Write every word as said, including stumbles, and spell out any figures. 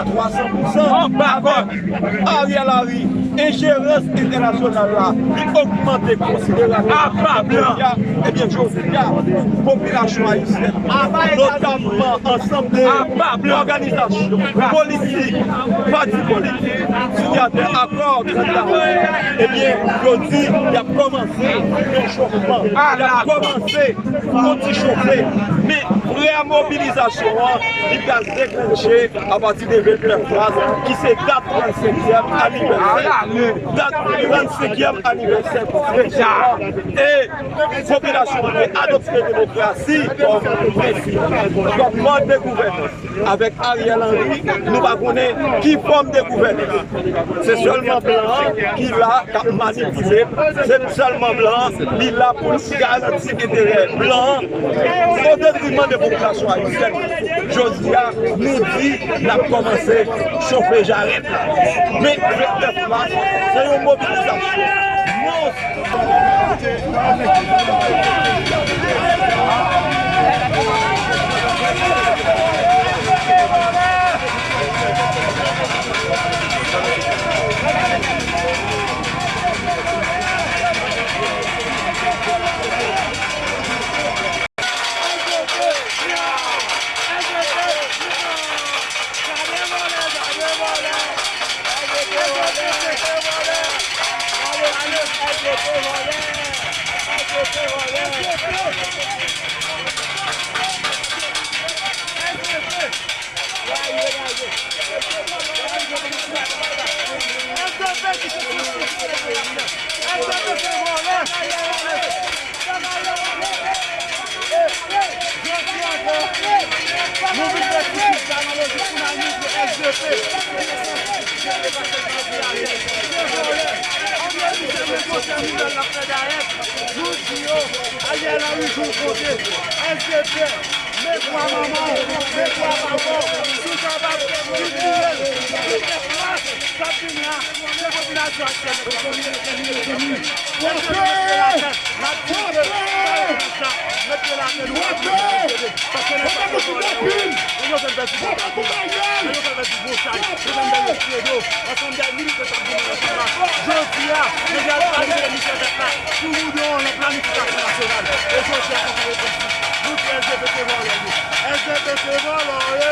Twa san pou san. Anba kòd. Ariel Henry, enjerans entènasyonal la, li ogmante konsiderableman. Apa blan. Ebyen, jodi a, popilasyon ayisyèn, notamman ansanm de òganizasyon politik, pati politik, sinyatè akò trant la, ebyen, yo di y ap kòmanse yon chofman. Y ap kòmanse yon ti chofe. Men vrè mobilizasyon an, li pral deklanche apati de vennèf mas, ki se dat trannsenkyèm anivèsè, dat trannsenkyèm anivèsè prezidan. E popilasyon an te adopte demokrasi kòm prensip, kòm mòd de gouvènans. Avèk Ariel Henry, nou pa konnen ki fòm de gouvènans. Se sèlman blan an ki la, k ap manipile. Se sèlman blan an, li la pou l garanti enterè blan an o detriman de popilasyon ayisyèn. Jodi a, nou di n ap kòmanse chofe jarèt la. Men vennèf mas, se yon mobilizasyon mons. Jodi ankò, nou vin fè ti kit sa nan lojik pou n al montre S D P. Se vòlè. Ann di se negosye nouvèl l ap fè dayèt. Nou di yo, Ariel Henry jou konte. S D P, men vwa manman w, men vwa papa w. Si w kapab, vin jire l. Vennèf mas k ap vini an, se popilasyon ayisyèn nan k ap vini. N ap di ke sa yo fè sa, mete lakè nou, paske n ap pase vòlè yo. Yo fè l pèdi bon kado la. Yo fè l pèdi bon chay. Yo fè l pèdi bon chay. Ansanm de militan k ap vini ansanm la. Jodi a, nou gen al valide misyon tèt la. Sou woudon an, nan planifikasyon nasyonal. E jodi a, se pou repanti. Nou di S D P se vòlè yo. S D P se vòlè yo.